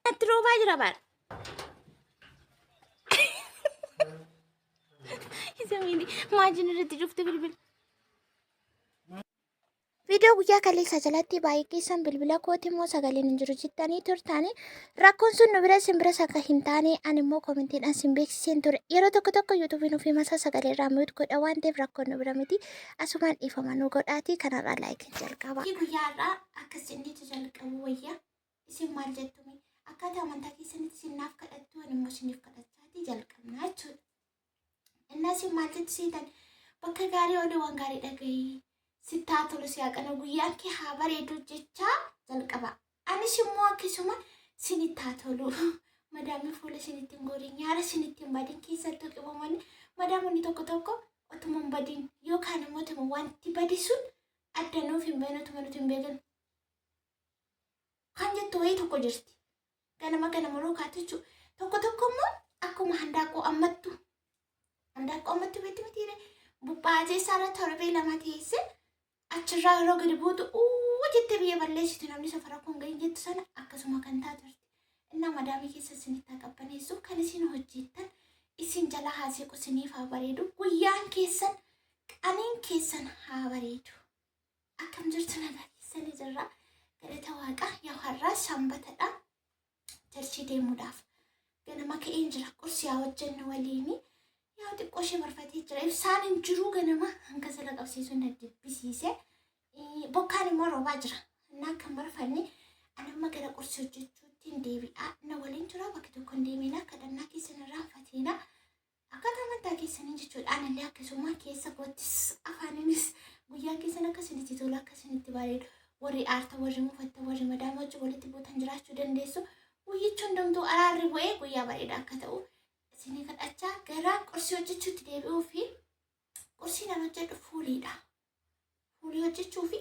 Natti roobaa jira bara. Isa miini maajin irratti cufte bilbila. Viidiyoo guyyaa kaleessa jalatti baay'ee keessan bilbila kooti immoo sagaleen hin jiru jettanii turtani. Rakkoon sun nu bira isin biras akka hin taane ani immoo koomentiidhaan sin beeksiseen ture. Yeroo tokko tokko yuutuubiin ofii masaa sagalee irraa mute godha waan ta'eef rakkoon nu bira miti. Asumaan dhiifama nu godhaati kanarraa laayikiin jalqaba. Guyyaa har'aa akkas jenneetu jalqabu wayya. Isin maal jettume? Akkaataa amantaa keessanitti isin naaf kadhattu ani immoo isiniif kadhachaatii jalqabna jechuudha. Innaa isin maal jettu seetan? Bakka gaarii oolii waan gaarii dhagahii sittaa tolu si haqana guyyaan kee haa bareedu jechaa jalqaba. Anis immoo akkasuma sinitti haa tolu. Madaamii fuula isinitti hin gooriin nyaara isinitti hin badin keessattuu qibamonni madaamonni tokko tokko otuma hin badin yookaan immoo otuma wanti bade sun adda nuuf hin bahin otuma nuti hin beekin kan jettu wayii tokko jirti. Ganama ganama yeroo kaatu jechuudha. Tokko tokko immoo akkuma handaaqqoo ammattu. Handaaqqoo ammattu beektu mitiire buphaatee isaarra torbee lama teesse achirraa yeroo gadi buutu uu jettee biyya balleessitu namni safara kun gahin jettu sana akkasuma kan taatu jirti. Innaa madaamii keessa isinitti haa qabbaneessu kan isin hojjettan isin jala haa siqu isiniif haa bareedu guyyaan keessan qaniin keessan haa bareedu. Akkam jirtu nagaa keessanii jirra. Galata Waaqaa yaa har'aa sanbatadha. Charchii deemuudhaaf ganama ka'een jira. Qursi yaa hojjennu waliini. Yaa xiqqoo ishee barfatee jira. Ibsaan hin jiru ganama hanga sala qabsiisuun na jibbisiise. Bokkaan immoo roobaa jira. Innaa kan barfanne ani amma gara qursii hojjechuutti hin deebi'a. Na waliin tura bakka tokko hin deemina. Kadhannaa keessan irraanfatina. Akkaataa amantaa keessanii jechuudha. Anillee akkasuma keessa koottis afaaninis guyyaan keessan akka isinitti tolu akka isinitti bareedu warri aarta warri mufatta warri madaama wajjin walitti buutan jiraachuu dandeessu. Guyyichi hundumtuu araarri bu'ee guyyaa bareedaa akka ta'u isinii kadhachaa gara qursii hojjechuutti deebi'uu fi qursii nan hojjedhu fuuliidha. Fuulii hojjechuu fi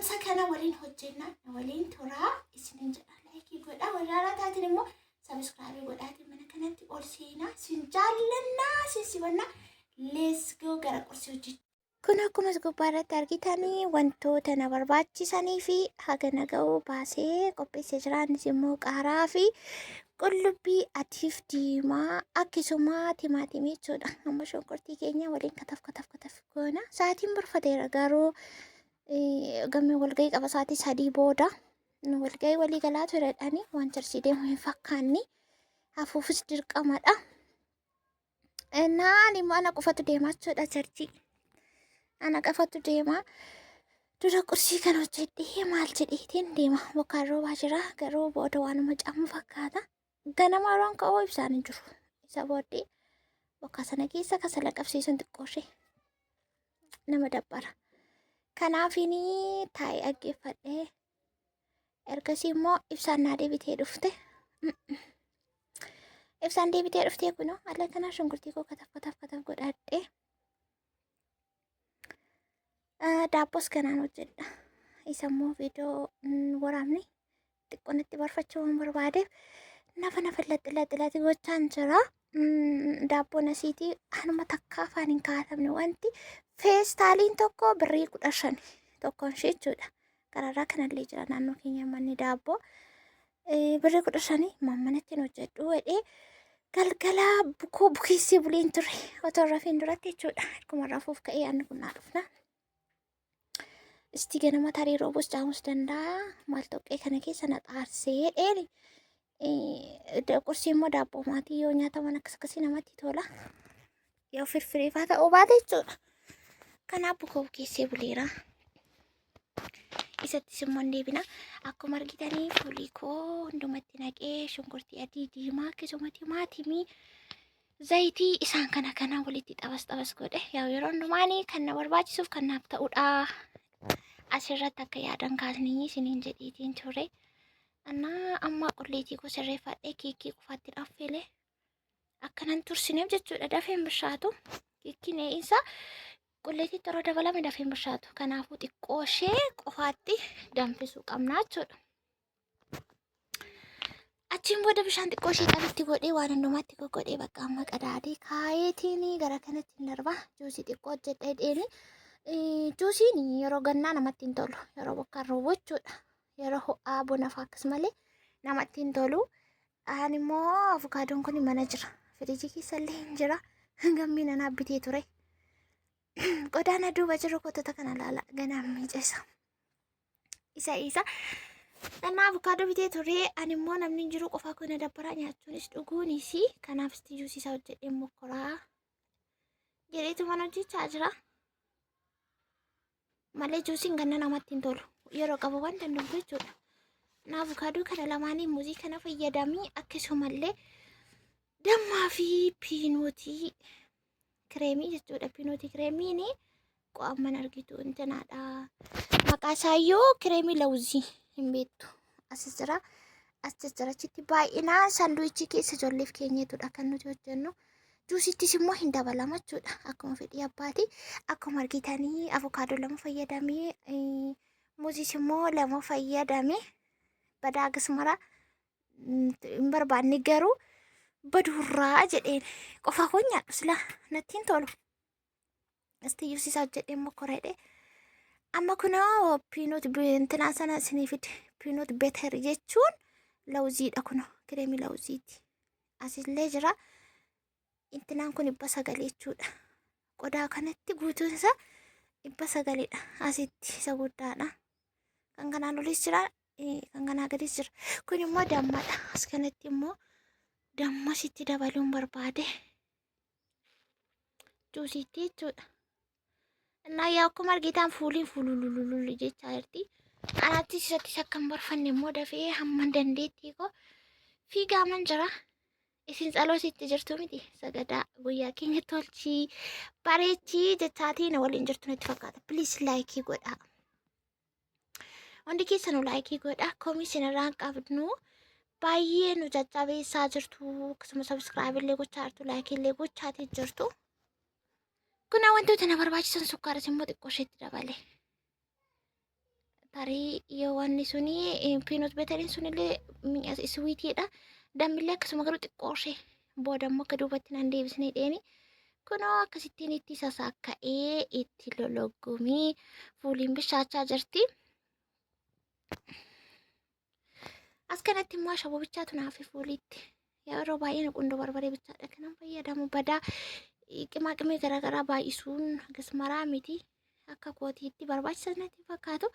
isa kana waliin hojjenna na waliin turaa isinin jedha laayikii godhaa warri haaraa taatin immoo sabiskiraabii godhaatiin mana kanatti ol seenaa sin jaallannaa sin sibannaa let's go gara qursii hojjechuu. Kun akkuma gubbaa irratti argitanii wantoota na barbaachisanii fi haga na ga'u baasee qopheessee jira. Innis immoo qaaraa fi qullubbii adiif diimaa akkasuma timaatimii jechuudha. Amma shunkurtii keenya waliin kataf kataf kataf goona. Sa'aatiin barfateera garuu gammee walgahii qaba sa'aatii 3 booda. Walgahii walii galaa turedhani waan charsii deemu hin fakkaanne hafuufis dirqamadha. Naan immoo ana qofatu deema jechuudha charchii. Ana qofatu deema. Dura qursii kan hojjedhee maal jedheetiin deema. Bokkaan roobaa jira garuu booda waanuma caamu fakkaata. Ganama yeroon ka'uu ibsaan hin jiru. Isa booddee bokkaa sana keessa kasala qabsiisuun xiqqooshee nama dabbara. Kanaafiin taa'ee dhaggeeffadhee ergasii immoo ibsaan naa deebitee dhufte. Ibsaan deebitee dhuftee kunoo haala kanaa shunkurtii koo kataf kataf kataf godhadhee daabboos kanaan hojjedha. Isa immoo viidiyoo waraabne xiqqoo natti barfachuu waan barbaadeef nafa nafa laxi laxi laxi gochaan jira. Daabboon asiitii anuma takka afaan hin kaatamne wanti feestaaliin tokko birrii 15 tokkoon ishee jechuudha. Gararraa kanallee jira naannoo keenya manni daabboo birrii 15 manatti hin hojjedhu jedhee galgala bukoo bukeessee buleen ture otoo rafiin duratti jechuudha. Akkuma rafuuf ka'ee yaadni kun naa dhufna. Isti ganama tarii roobus caamus danda'a. Maal toqqee kana keessa na xaarsee dheeri. Qursii immoo daabboo maatii yoo nyaataman akkas akkasii namatti tola. Yoo firfiriifaa ta'uu baate jechuudha. Kanaaf bukoo bukeessee buleera. Isattis immoo hin deebina. Akkuma argitanii fuulii koo hundumatti naqee shunkurtii adii diimaa akkasuma timaatimii zayitii isaan kana kana walitti xabas xabas godhe. Yaa yeroo hundumaanii kan na barbaachisuuf kan naaf ta'udha. Asirratti akka yaadan kaasnii isiniin jedheetiin ture. Annaa amma qulleetii koo sirreeffadhee keekii qofaatti affeele. Akkanan tursineef jechuudha dafeen bishaatu. Keekiin isaa qulleetiitti yeroo dabalame dafeen bishaatu. Kanaafuu xiqqoo ishee qofaatti danfisuu qabna jechuudha. Achiin booda bishaan xiqqoo ishee qabitti godhee waan hundumaatti goggodhee bakka amma qadaadee kaayeetiin gara kanatti hin darba. Juusii xiqqoo hojjedhee dheeni. Juusiin yeroo gannaa namatti hin tolu. Yeroo bokkaan roobu jechuudha. Yeroo ho'aa bona fa'aa akkas malee Namatti hin tolu. Ani immoo avokaadoon kun mana jira. Firiijii keessa illee hin jira. Gammii nanaa bitee ture. Qodaan duuba jiru kotota kana laala ganaan miicesa. Isa isa. Dhannaa avokaadoo bitee ture. Ani immoo namni hin jiru qofaa koo na dabbaraa nyaachuunis dhuguunis. Kanaaf isti juusii isaa hojjedhee mokkoraa jedheetu mana hojjechaa jira. Malee juusiin ganna namatti hin tolu. Yeroo qabu wanta hin dhugdu jechuudha. Na avokaadoo kana lamaanii muuzii kana fayyadamii akkasumallee dammaa fi piinootii kireemii jechuudha. Piinootii kireemiin qo'amman argitu intinaadha. Maqaa isaayyuu kireemii lawuzii hin beektu. As jira. As jira achitti baay'inaan saanduwichii keessa ijoolleef keenyeetudha kan nuti hojjennu. Juusittis immoo hin dabalama jechuudha. Akkuma fedhii abbaati. Akkuma argitanii avokaadoo lama fayyadamee muuziis immoo lama fayyadame badaa akkasumara hin barbaanne garuu baduurraa jedheen qofa koo nyaadhu sila natti hin tolu. Isti juusisaa hojjedhee immoo koreedhe. Amma kunoo piinoot intinaa sana isinii fide. Piinoot beter jechuun lawuziidha kunoo kireemii lawuziiti. Asillee jira. Intinaan kun 900 jechuudha. Qodaa kanatti guutuun isaa 900dha. Asitti isa guddaadha. Kan kanaan olis jira, kan kanaa gadis jira. Kun immoo dammadha. As kanatti immoo damma sitti dabaluun barbaade. Juusiitti jechuudha. Innaa yaa akkuma argitan fuuliin fuulululululu jechaa jirti. Anaattis isattis akka hin barfanne immoo dafee hamma dandeettii koo fiigaaman jira. Isin tsalootitti jirtu miti sagadaa guyyaa keenya tolchii bareechii jechaatii na waliin jirtu natti fakkaata. Please laayikii godhaa. Hundi keessanuu laayikii godhaa. Komii isinirraa hin qabnu. Baay'ee nu jajjabeessaa jirtu. Akkasuma sabskiraayib illee gochaa jirtu. Laayikii illee gochaatii jirtu. Kun wantoota na barbaachisan sukkaaras immoo xiqqoo isheetti dabale. Tarii yoo wanni suni piinot beeteriin sunillee mi'a iswiitiidha. Dammillee akkasuma garuu xiqqoo ishee booda immoo akka duubatti nan deebisnee dheeni. Kunoo akkasittiin itti sasaakka'ee itti lologgumii fuuliin bishaachaa jirti. As kanatti immoo ashaboo bichaatu naaf fuuliitti. Yeroo baay'ee qundoo barbaree bichaadha kanan fayyadamu. Badaa qimaa qimee garaagaraa baay'isuun hagas maraa miti. Akka kootiitti barbaachisaa natti fakkaatu.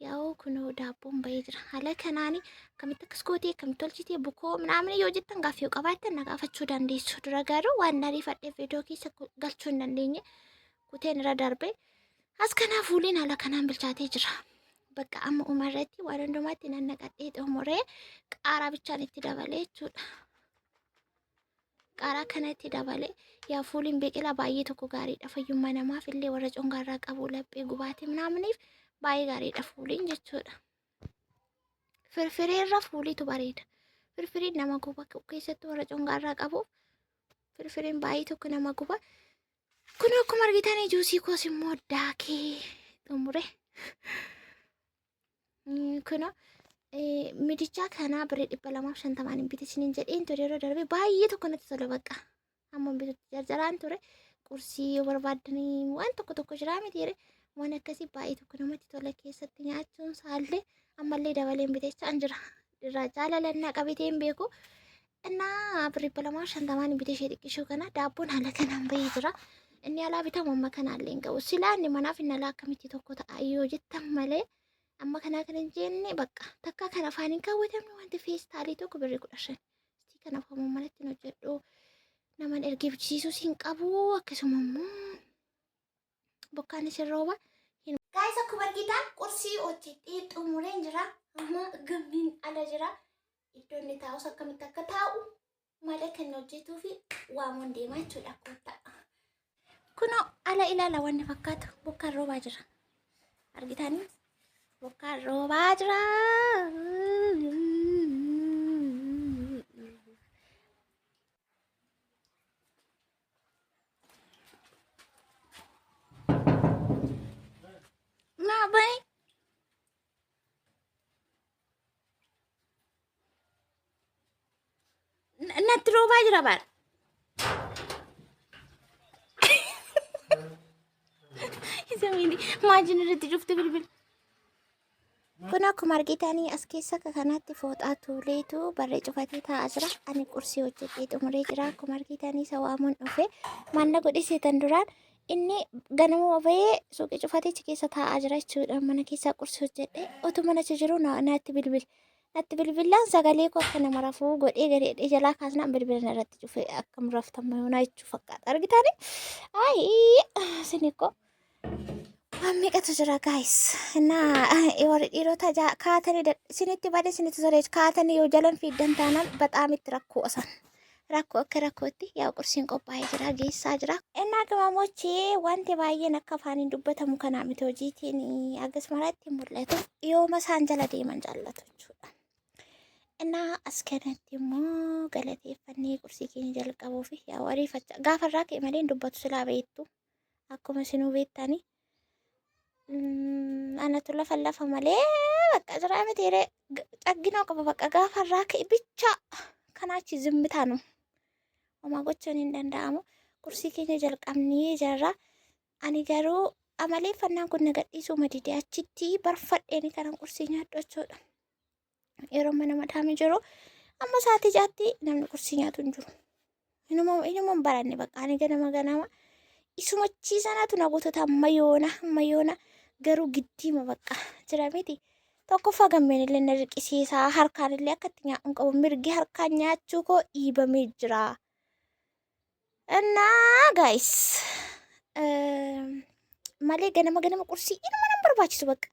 Yaa'u kunoo daabboon bahee jira. Haala kanaan akkamitti akkas gootee akkamitti tolchitee bukoo minaamin yoo jettan gaaffii yoo qabaattan na gaafachuu dandeessu. Dura garuu waan ariifadheef viidiyoo keessa galchuu hin dandeenye kuteen irra darbe. As kanaa fuuliin haala kanaan bilchaatee jira. Bakka amma umarratti waan hundumaatti nan naqadhee xumuree qaaraa bichaan itti dabalee jechuudha. Qaaraa kana itti dabalee yaa fuuliin biqilaa baay'ee tokko gaariidha. Fayyummaa namaaf illee warra congaarraa qabu laphee gubaatii minaaminiif baay'ee gaariidha fuuliin jechuudha. Firfireerra fuuliitu bareeda. Firfiriin nama guba keessattuu warra congaarraa qabu firfiriin baay'ee tokko nama guba. Kun akkuma argitan juusii koos immoo daakee xumure. Kun midichaa kanaa birrii 250n hin bite isiniin jedheen ture yeroo darbe baay'ee tokko natti tola bakka. Amma bitutti jarjaraan ture. Qursii yoo barbaaddanii waan tokko tokko jiraa miti jedhe waan akkasii baay'ee tokko namatti tola keessatti nyaachuun saallee ammallee dabaleen bitechaan jira. Irraa jaalalannaa qabitee hin beeku. Innaa birrii 250n bite ishee xiqqishuu kana daabboon haala kanaan bahee jira. Inni alaa bitamu amma kanaallee hin qabu. Silaa inni manaaf inni alaa akkamitti tokko ta'a yoo jettan malee amma kanaa kan hin jenne bakka takka kan afaan hin kaawwatamne wanti feestaalii tokko birrii 15. Istii kanaaf ammoo manatti hin hojjedhu. Naman ergee bichisiisuus hin qabu akkasuma immoo bokkaanis hin rooba. Gaayis akkuma argitan qursii hojjedhee xumureen jira. Amma gammiin ala jira. Iddoo inni taa'us akkamitti akka taa'u maal akka inni hojjetuu fi waamuun deemaa jechuudha kottaa. Kunoo ala ilaala wanni fakkaatu bokkaan roobaa jira. Argitanii? Bokkaan roobaa jira. Naa bani. Natti roobaa jira baadha. Isa miini maajin irratti cufte bilbila. Kun akkuma argitanii as keessa akka kanaatti fooxaa tuuleetu barree cufatee taa'aa jira. Ani qursii hojjedhee xumuree jira. Akkuma argitanii isa waamuun dhufe maal godhiseetan duraan inni ganama bahee suuqii cufatee achi keessa taa'aa jira jechuudha. Mana keessaa qursii hojjedhee otoo mana achi jiru natti bilbile. Natti bilbilaan sagalee koo akka nama rafuu godhee gadi hidhee jalaa kaasnaan bilbila irratti cufee akkam raftan mayoonaa jechuu fakkaata. Argitanii? Ayii sinikoo. Waan meeqatu jira guys. Innaa warri dhiirota kaatanii isinitti bade isinitti tolee kaatanii yoo jalan fiiddan taanaan baxaam itti rakkoo osan. Rakkoo akka rakkootti yaa qursiin qophaa'ee jira geessaa jira. Innaa qimamochi wanti baay'een akka afaaniin dubbatamu kanaa miti hojiitiin akkas maratti mul'atu yooma isaan jala deeman jaallatu jechuudha. Innaa as kanatti immoo galateeffannee qursii keenya jalqabuu fi yaa ariifachaa gaafarraa ka'e malee hin dubbatu silaa beektu. Akkuma isinuu beektanii. Anatu lafa lafa malee bakka jiraa miti ree cagginoo qaba bakka gaafa irraa ka'e bicha kanaachi zimmitaa nu homaa gochuun hin danda'amu. Qursii keenya jalqabnee jirra. Ani garuu amaleeffannaan kun na gadhiisuu madide achitti barfadheeni kanan qursii nyaadhu jechuudha. Yeroo mana madaamii jiru amma sa'aatii 6tti namni qursii nyaatu hin jiru. Inuma hin baranne bakka ani ganama ganama isumachii sanatu na gootota amma yoona amma yoona garuu giddiima bakka jira miti. Tokkoffaa gammeen illee na riqisiisaa harkaan illee akka itti nyaadhu hin qabu mirgi harkaan nyaachuu koo dhiibamee jira. Innaa guys malee ganama ganama qursii inuma nan barbaachisu bakka.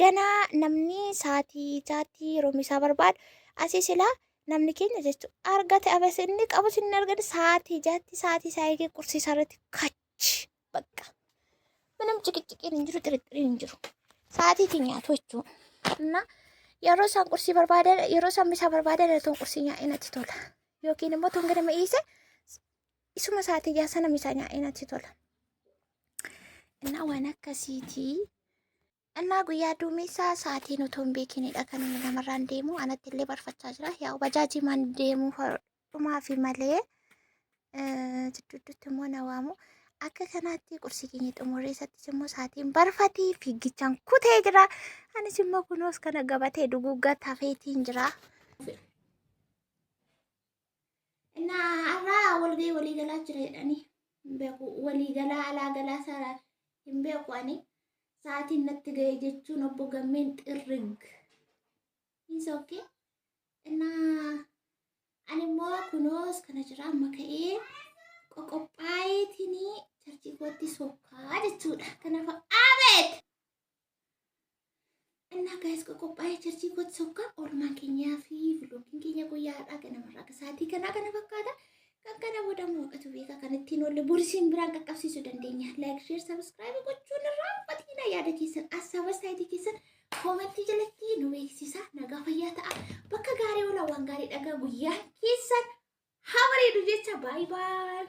Ganaa namni sa'aatii 6tti yeroo isaa barbaadu asii silaa namni keenya jechuudha argate abas inni qabus inni argate sa'aatii 6tti sa'aatii isaa eegee qursii isaa irratti kachi bakka. Manam ciqiciqiin hin jiru xirixiriin hin jiru. Sa'aatiitti nyaatu jechuudha. Innaa yeroo isaan qursii barbaadan yeroo isaan misaa barbaadan toon qursii nyaa'ee natti tola. Yookiin immoo toon ganama dhiise isuma sa'aatii 6 sana misaa nyaa'ee natti tola. Innaa waan akkasiitii. Innaa guyyaa duumessaa sa'aatiin otoo hin beekinidha kan inni namarraan deemu. Anatti illee barfachaa jira. Yaa bajaajii maan deemu dhumaa fi malee jidduutti immoo na waamu. Akka kanaatti qursii keenya xumurree isattis immoo sa'aatiin barfatee fiigichaan kutee jira. Anis immoo kunuus kana gabatee duguuggaa tafeetiin jira. Innaa har'aa walgahii waliigalaa jira jedhanii hin beeku. Waliigalaa alaa galaa isaa hin beeku ani. Sa'aatiin natti ga'e jechuun obbo Gammeen xirrig. It's okay. Innaa ani immoo kunoos kana jira amma ka'ee qoqophaa'eetiin churchii kootti sokkaa jechuudha. Kanaaf abeet! Innaa guys qoqophaa'ee churchii kootti sokkaa oolmaan keenyaa fi vlogiin keenya guyyaa har'aa ganamarraa akka sa'aatii kanaa kana fakkaata. Kan kana booda waaqatu beeka kan ittiin oolle borisiin biraan qaqqabsiisuu dandeenya. Like, share, subscribe gochuun irraa fatina yaada keessan asaba saayitii keessan commentii jalatti nu beeksisa. Nagaa fayyaa ta'a. Bakka gaarii oola waan gaarii dhagaa guyyaan keessan haa bareedu jecha bye bye.